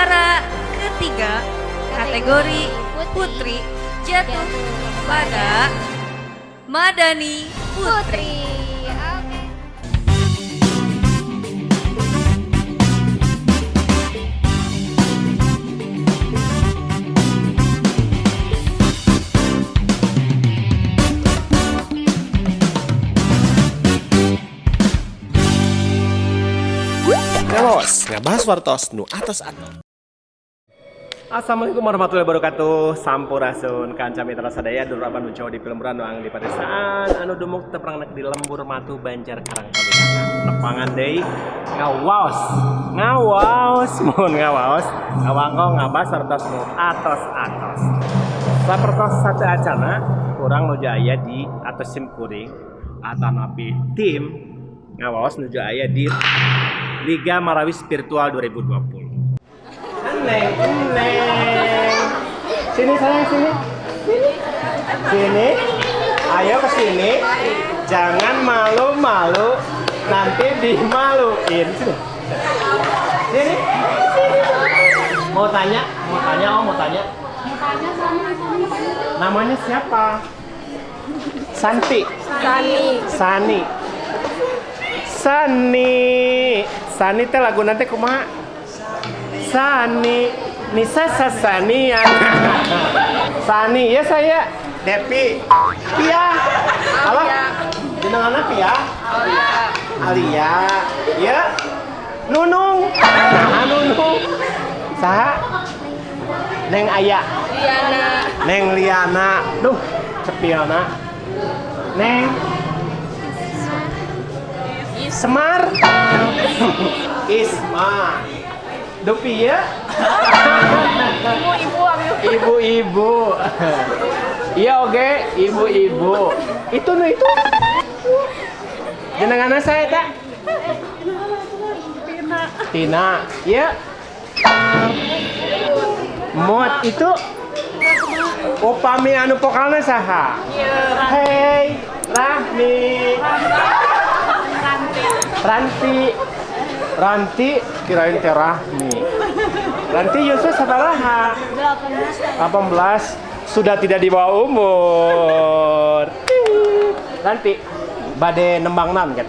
Juara ketiga kategori putri jatuh pada Madani Putri. Oke. Ngawaos, ngabahas wartos nu atos-atos. Assalamualaikum warahmatullahi wabarakatuh. Sampurasun kanca mitra sadaya, dulur abang nu jauh di pilemburan, nu di padesaan, anu dumuk tepangnak di lembur matu Banjar Karang Pamijahan. Nepangan deui ngawaos, ngawaos mun ngawaos, ngawangkong ngabahas wartos nu atos-atos. Sapertos sateuacana urang nuju aya di atos sim kuring atanapi tim ngawaos nuju aya di Liga Marawis Virtual 2020. Neng, neng. Sini sayang, sini. Sini. Sini. Ayo ke sini. Jangan malu-malu. Nanti dimaluin. Sini. Sini. Sini. Mau tanya? Mau tanya? Oh, mau tanya. Namanya siapa? Santi. Sani. Sani. Sani. Sani teh lagu nanti kumaha? Sani, Nisa Sasanian. Sani, ya saya Depi. Pia. Halo. Jenenganna Pia? Alia. Alia. Ya. Nunung. Nah, Nunung. Saha? Neng Aya. Liana. Neng Liana. Duh, cepilna. Neng Semar. Isma. Dupi ya? Ibu-ibu. Ibu-ibu. Iya oke, ibu-ibu. Itu nu itu. Jenenganna saya tak? Tina. Tina. Iya. Mot itu upami anu pokalna saha? Hey, Rahmi. Ranti. Ranti kirain teh Rahmi. Ranti Yusuf sabaraha? 18. Sudah tidak di bawah umur. Ranti bade nembang naon kan?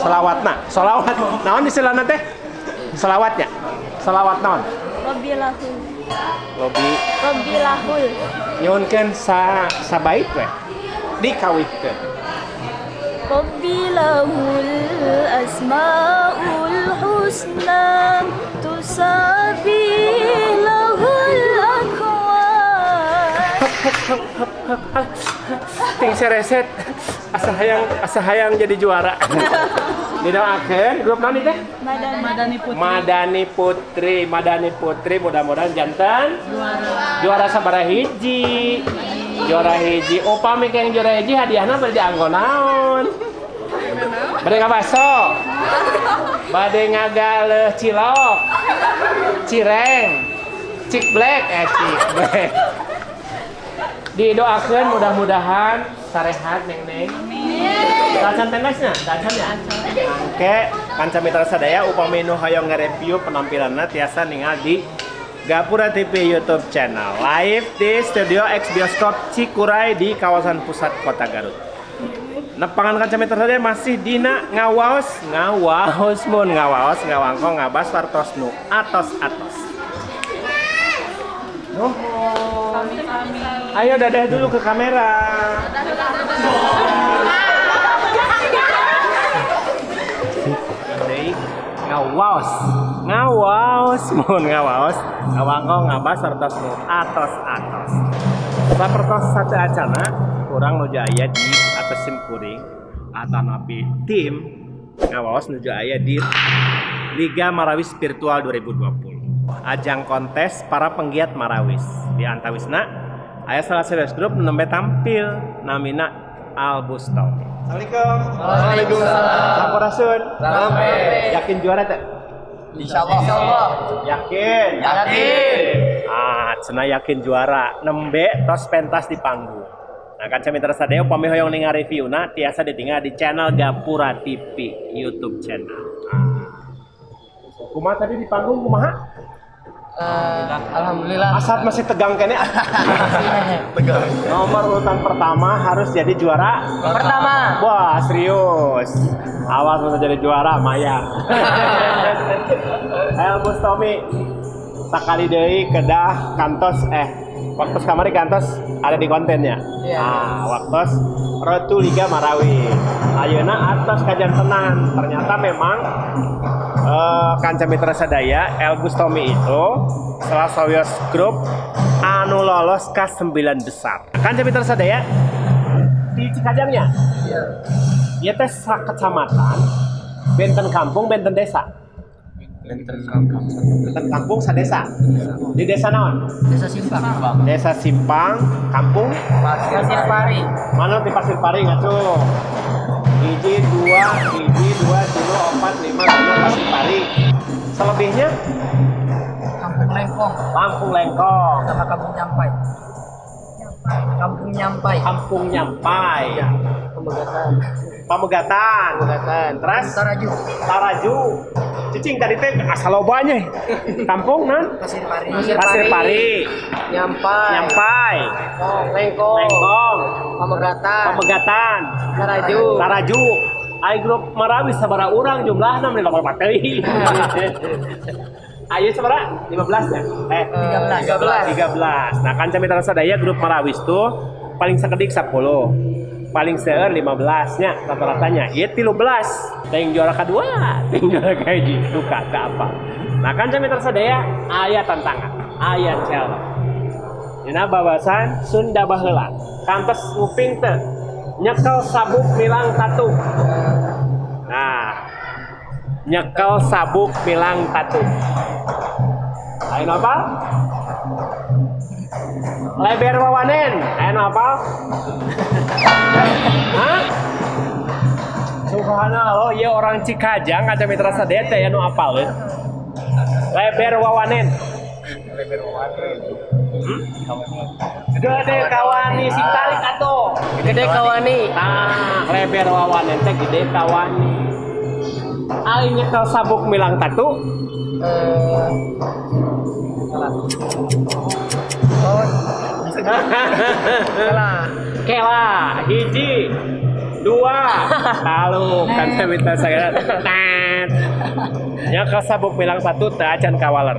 Selawatna, selawat. Naon istilahna teh? Selawatnya. Selawat naon? Robilahul. Lobi Robilahul. nyuhunkeun sa sabait we. Dikawihkeun. Robilahul asmaul husna tusabih lahul akwan. Ting sereset asa hayang jadi juara. Didoakeun grup naon teh? Madani Putri. Madani Putri, Madani Putri mudah-mudahan jantan juara sabaraha hiji. Juara hiji. Upami keng juara hiji hadiahna bade dianggo naon? Bade ngabaso. Bade ngagaleuh cilok. Cireng. Cik black cik black. Didoakeun mudah-mudahan sarehat neng-neng. Amin. Tacan tenasnya, tacan ya. Oke, kanca mitra sadaya upami nu hoyong nge-review penampilanna tiasa ningal di Gapura TV YouTube channel live di Studio X Bioskop Cikuray di kawasan pusat Kota Garut. Nepangan kanca mitra sadaya masih dina ngawaos, ngawaos mun ngawaos ngawangkong ngabas wartos nu atos-atos. Nuhun. Ayo dadah dulu ke kamera. Ngawaos, ngawaos mun ngawaos, ngawangkong ngabas wartos nu atos-atos. Sapertos sateuacana urang nuju aya di atos sim kuring atanapi tim ngawaos nuju aya di Liga Marawis Virtual 2020. Ajang kontes para penggiat Marawis. Di antawisna aya salah satu grup nembe tampil namina Al Bustami. Assalamualaikum. Waalaikumsalam. Sampurasun. Sampai. Yakin juara teh? Insyaallah. Insyaallah. Yakin. Yakin. Ah, cenah yakin juara. Nembe tos pentas di panggung. Nah, kanca mitra sadaya upami hoyong ningali reviewna tiasa ditinggal di channel Gapura TV YouTube channel. Kumaha tadi di panggung kumaha? Alhamdulillah. Asat masih tegang kayaknya. Tegang. Nomor urutan pertama harus jadi juara pertama. Wah, serius. Awas masa jadi juara, Maya. El Bustomi sakali deui kedah kantos waktu kamari kantos ada di kontennya. Iya. Ah, waktu Rotu Liga Marawi. Ayeuna atos kajantenan. Ternyata memang kanca mitra sadaya El Bustomi itu salah sawios grup anu lolos ke 9 besar. Kanca mitra sadaya di Cikajangnya. Iya. Ieu teh sakecamatan, benten kampung, benten desa. Benten kampung. Benten kampung sadesa. Di desa naon? Desa Simpang. Desa Simpang, kampung Pasir Pari. mana di Pasir Pari ngaco? Hiji, dua, hiji, dua, tilu, empat, lima, enam, Pasir Pari. Selebihnya Kampung Lengkong Kampung Lengkong, sama Kampung Nyampai. Kampung Nyampai. Kampung Nyampai, Pemegatan. Pamegatan, Pemegatan. Terus? Taraju. Taraju. Cicing tadi teh asal lobanya. Kampung nan? Pasir Pari. Pasir Pari, Nyampai. Nyampai, Lengkong. Lengkong, Pemegatan. Pamegatan, Taraju. Taraju. Ai grup Marawi sabaraha urang jumlahna meni loba teuing. Ayo sabaraha? 15 ya? 13. 13. Nah, kanca mitra sadaya grup Marawis tuh paling sakedik 10. Paling seueur 15 nya rata-ratanya. Ieu 13. Teuing juara kedua, teuing juara kahiji. Duka teu apa. Nah, kanca mitra sadaya aya tantangan, aya challenge. Dina babasan Sunda baheula. Kantos nguping teu nyekel sabuk milang tatu. Nah, nyekel sabuk milang tatu. Ayo apa? Leber wawanen. Ayo apa? Hah? Subhanallah, ya orang Cikajang kaca mitra sadaya teh anu apal euy. Leber wawanen. Leber wawanen. Gede kawani sing tarik atuh. Gede kawani. Nah, leber wawanen teh gede kawani. Aing nyekel sabuk milang tatu. Salah. Oh. Salah. Kela, hiji, dua, talu, kan saya minta saya. Tat. Nyekel sabuk milang tatu teu acan kawaler.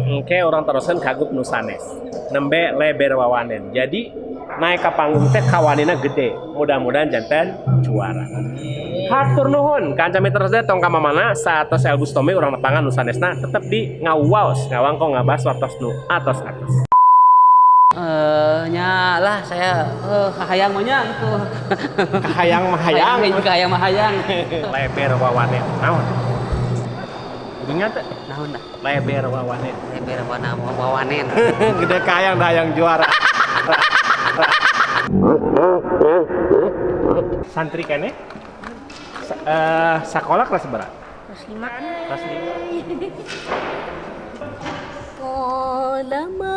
Engke orang terusan kagup nu sanes. Nembe leber wawanen. Jadi naik ke panggung teh kawanina gede. Mudah-mudahan janten juara. Hatur nuhun, kanca mitra sadaya tong ka mamana saatos El Bustomi urang nepangan nu sanesna tetep di ngawaos, ngawangkong ngabahas wartos nu atos-atos. Nya lah saya kahayang mah nya gitu. Kahayang mah hayang. Kahayang mah hayang. Leber wawanen. Naon? Ingat teh? Naon dah? Leber wawanen. Leber warna wawanen. Gede kahayang dah hayang juara. Santri kene? Sekolah kelas berapa? Kelas 5. Kelas 5. Qala ma